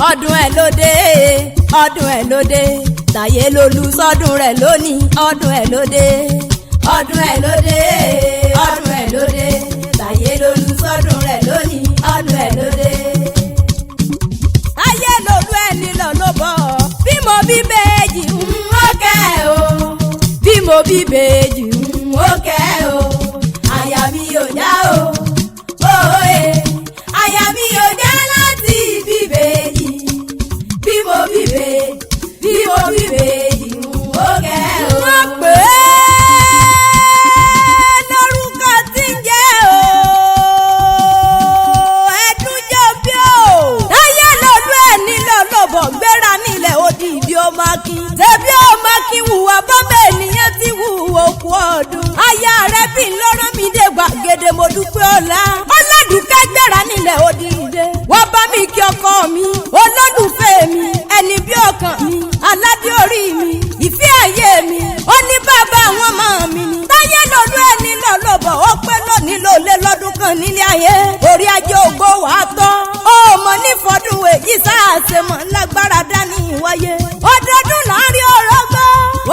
Ọdún ẹ̀ lóde, ọdún ẹ̀ lóde, Táyé lolú sọdún rẹ̀ lónìí. Ọdún ẹ̀ lóde, ọdún ẹ̀ lóde, ọdún ẹ̀ lóde, Táyé lolú sọdún rẹ̀ lónìí. Ọdún ẹ̀ lóde. Táyé lolú ẹni lọ ló bọ̀. Bí mo bí méjì ń ó kẹ́ o, bí mo bí méjì ń ó kẹ́ o, àyà mi ò já o, òye àyà mi ò já láti bí méjì. Bí mo bí méjì, bí mo bí méjì ń ó kẹ́ o. Wọ́n pè é lórúkọ tí ń jẹ́ o, Ẹdúnjọbí o. Táyé lolú ẹ̀ nílò lọ́bọ̀, gbéra nílẹ̀ odidi ọmọ akin. Tẹ̀bí ọmọ akin hùwà bọ́mọ ènìyàn ti hùwà òkú ọdún. Aya rẹ̀ bí lọ́rọ́ mi dé gbàgede, mo dúpẹ́ ọ̀la. Ọlọ́dúnkẹ́, gbéra nílẹ̀ odidi. Wọ́n bá mi kí ọkọ mi, olólùfẹ́ mi, ẹni bí ọkàn mi, aládé orí mi, ìfẹ́ ayé mi. Ó ní bàbá àwọn ọmọ mi ni. Táyé lolú ẹ̀ nílò lọ́bọ̀, ó pẹ́ lónìí ló lé lọ́dún kan nílé ayé. Orí ajé ògbó wàá tọ́. Ó mọ̀ ní fọdún èyí sáàsì mọ̀ lágbára dání wáyé. Ọdọọdún láàrin ọ̀rọ̀ gbọ́.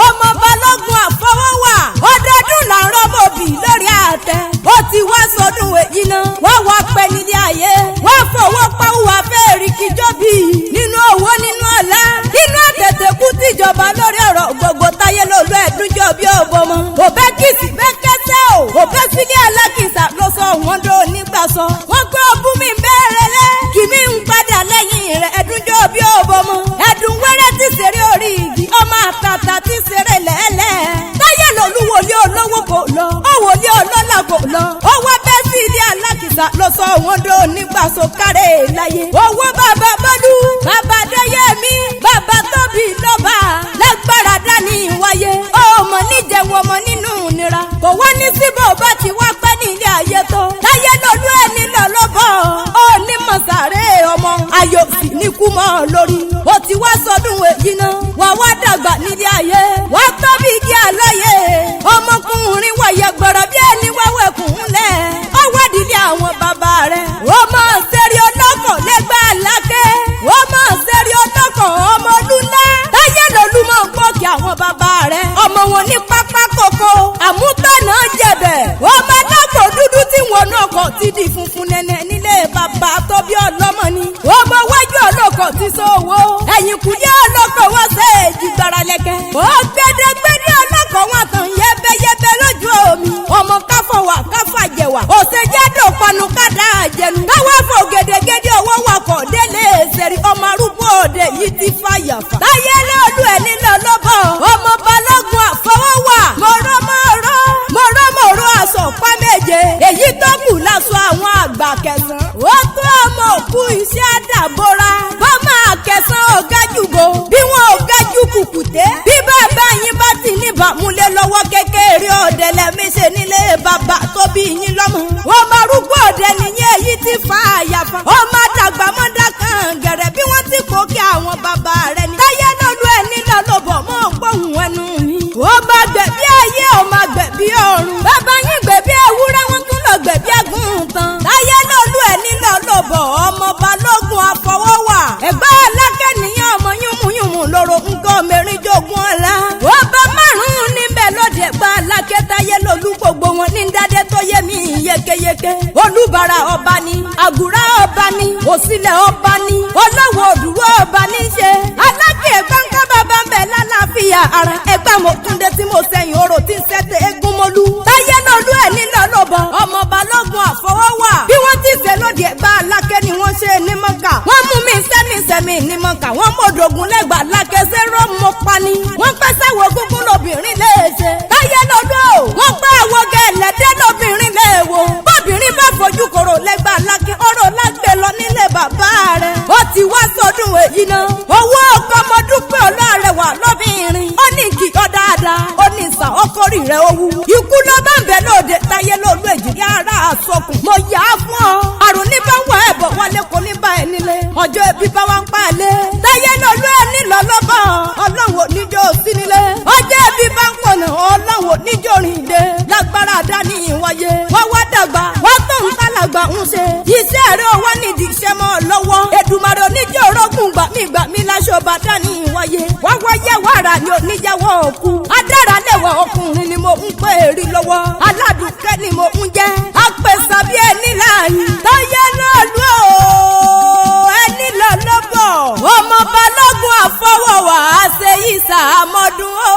Ọmọ balógun àfọwọ́wà. Ọdọọdún là ń rọ́mọbì lórí àtẹ. Ó ti wá sọdún èyí náà. Wọ́n wá pẹ́ nílé ayé. Wọ́n fọwọ́ pàwọ́ fẹ́ẹ̀rí kíjọ́bì. Nínú owó, nínú ọ̀la. Nínú àtẹ̀tẹ̀kú tìjọba lórí ọ̀rọ̀ gbogbo, Táyé lolú Ẹ̀dúnjọ́ bí ọ̀bọ̀mọ. Òbẹ́ kìsì bẹ́ kẹsẹ́ o. Òbẹ́ sílé alákìsà ló sọ wọ́n dó nígbà sọ. Wọ́n gbé ọbú mi bẹ́ẹ̀rẹ̀ lẹ́. Kìmí ń padà lẹ́yìn rẹ̀, Ẹ̀dúnjọ́ bí ọ̀bọ̀mọ. Ẹ̀dùn wẹ́rẹ́ ti ṣeré orí igi. Ọmọ àtàtà ti ṣeré lẹ́lẹ̀. Táyé lolú wòlé olówó kò lọ. Ó wòlé ọlọ́lá kò lọ. Ó wá bẹ́ sí ilé alákìsà ló sọ wọ́n dó nígbà sọ kárẹ̀ láyé. Owó bàbá Bọ́lú, bàbá Dẹ́yẹmí, bàbá Tóbi lọ́ba. Lágbára dání wáyé. Ọmọ níjẹun ọmọ nínú ìnira. Kò wá ní síbò bá ti wá pẹ́ nílé ayé tó. Táyé lolú ẹni lọ lọ́bọ̀. Ó ní mọ̀sàré ọmọ. Ayò sì ní kú mọ́ lórí. Ó ti wá sọdún èyí náà. Wà wá dàgbà nílé ayé. Wá tóbi kí àlọ́yè. Ọmọkùnrin wọ̀nyẹ gbọ̀rọ̀ bí ẹni wáwẹ̀ kùn lẹ̀. Ó wádìí àwọn bàbá rẹ̀. Ó mọ̀ sẹ́rí ọlọ́kọ̀ lẹ́gbàá lákẹ́. Ó mọ̀ sẹ́rí ọlọ́kọ̀ ọmọ olúńlá. Táyé lolú mọ̀ ń gbọ́kì àwọn bàbá rẹ̀. Ọmọ wọn ní pápá kòkó. Àmútọ̀nà jẹ̀bẹ̀. Ọmọ alágbò dúdú tí wọn náà kọ̀ ti di funfun nẹ́nẹ́ nílé bàbá tó bí ọlọ́mọ ni. Ọmọ wájú ọlọ́kọ̀ ti sọ̀wọ́. Ẹ̀yìnkùlé ọlọ́kọ̀ wọ́n ṣe èjì gbára lẹ́kẹ́. Ó gbẹdẹgbẹdẹ ọlọ́kọ̀ wọn tàn yẹ́bẹ́yẹ́bẹ́ lójú omi. Ọmọ káfọ̀wà káfàjẹwà. Òṣèjádò panu kádà jẹnu. Káwá fò gèdègèdè owó wakọ̀ délé ṣẹ̀rí, ọmọ arúgbó òde yìí ti fàyàfà. Táyé lọ́ọ̀lù ẹ̀ nílò lọ́bọ̀. Ọmọ balógun àfọwọ́wà. Mọ̀rọ̀ mọ̀rọ̀ mọ̀rọ̀ mọ̀rọ̀ aṣọ ọ̀pá méje. Èyí tó kù láṣọ àwọn àgbà kẹsàn-án. Ó tó ọmọ òkú iṣẹ́ àdàbọ̀ra. Bọ́mọ àkẹsàn ọ̀gájúgo. Bí wọn ò gájú kùkùté. Bí bàbá yín bá ti ní bàmúlé lọ́wọ́ kékeré ọ̀dẹ̀lẹ̀ mi ṣe nílé bàbá tó bí yín lọ́mọ. Ọmọ arúgbó ọ̀dẹ nìyẹn èyí ti fa àyàfà. Ọmọ àdàgbà mọ́dà kan gẹ̀rẹ́ bí wọ́n ti kó kí àwọn bàbá rẹ̀ ní. Táyé lọ́lú ẹ̀ nílò lọ́bọ̀ mọ́ gbóhùn ẹnu mi. Ó bá gbẹ̀bí ayé, ó máa gbẹ̀bí ọ̀run. Bàbá yín gbẹ̀bí ewúrẹ́, wọ́n tún lọ gbẹ̀bí àgùntàn. Táyé lọ́lú ẹ̀ nílò lọ́bọ̀, ọmọ balógun àfọwọ́wà. Ẹ̀gbọ́n alákẹ́ nìyẹn, ọmọ yúnmùyúnmù lóró nǹkan mẹ́rin jogún ọ̀la. Ọba márùn-ún níbẹ̀ lóde ẹ̀gbọ́n alákẹ́, Táyé lolú gbogbo wọn ní dádé tó yé mi yékéyéké. Olúbàrà ọba ni, àgùrá ọba ni, òsílẹ̀ ọba ni, olówó òdùrú ọba ní í ṣe. Alákẹ́ gbọ́ngàn bàbá ń bẹ̀ lálàáfíà ara. Ẹgbẹ́ mo túnde tí mo sẹ́yìn orò tí ń sẹ́tẹ̀ eégún mọ́lú. Táyé lolú ẹ̀ nílò lọ́bọ̀, ọmọ balógun àfọwọ́wà. Bí wọ́n ti ṣe lóde ẹ̀gbá alákẹ́ ni wọ́n ṣe ní mọ́kà. Wọ́n mú mi sẹ́mi sẹ́mi ní mọ́kà. Wọ́n mọ̀dọ̀gùn lẹ́gbàá alákẹ́ sẹ́rọ̀ mọ́ pani. Wọ́n pẹ́ sáwọ́ gúngún lobìnrin lè ṣe. Táyé lolú o, wọ́n pẹ́ àwọ̀ gẹ̀lẹ́dẹ́ lobìnrin lè wò. Bóbìnrin bá fojú kòrò lẹ́gbàá alákẹ́, ọ̀rọ̀ lágbè lọ nílé bàbá rẹ̀. Ó ti wá sọdún èyí náà. Owó ọkọ ọmọ dúpẹ́ ọlọ́rẹ̀wà lọ́bìnrin. Ó ní kí ọ dáadáa. Ó ní ìsà ọkọ̀rì rẹ̀ owó. Ikú ló bá ń bẹ lóde, Táyé lolú èjì ara àsọkùn. Mo yà á fún ọ. Àrùn ní bá ń wọ ẹ̀bọ̀ wálé kò ní bá ẹ nílé. Ọjọ́ ẹbí bá wá ń pa ẹ lé. Táyé lolú ẹ nílò lọ́bọ̀. Ọlọ́run ò níjó sí nílé. Ọjọ́ ẹbí bá ń pọ̀nà, ọlọ́run ò níjó rìn dé. Lágbára dání wáyé. Wọ́n wá dàgbà. Wọ́n tó ń tálàgbà ń ṣe. Iṣẹ́ rẹ̀ wá nídìí iṣẹ́ mọ́ ọ lọ́wọ́. Èdùmàrè oníjó orógùn gbà. dání wáyé. Wáwáyé wàrà ni oníyàwó òkú. Adára lẹ́wọ̀ ọkùnrin ni mo ń pè é rí lọ́wọ́. Aládùúkẹ́ ni mo ń jẹ́. Apèsè bí ẹni láàyè. Táyé lọ́ọ̀lú o, ẹni lọ lọ́bọ̀. Ọmọ balógun àfọwọ́wà ṣe ìsàmọ́dún o.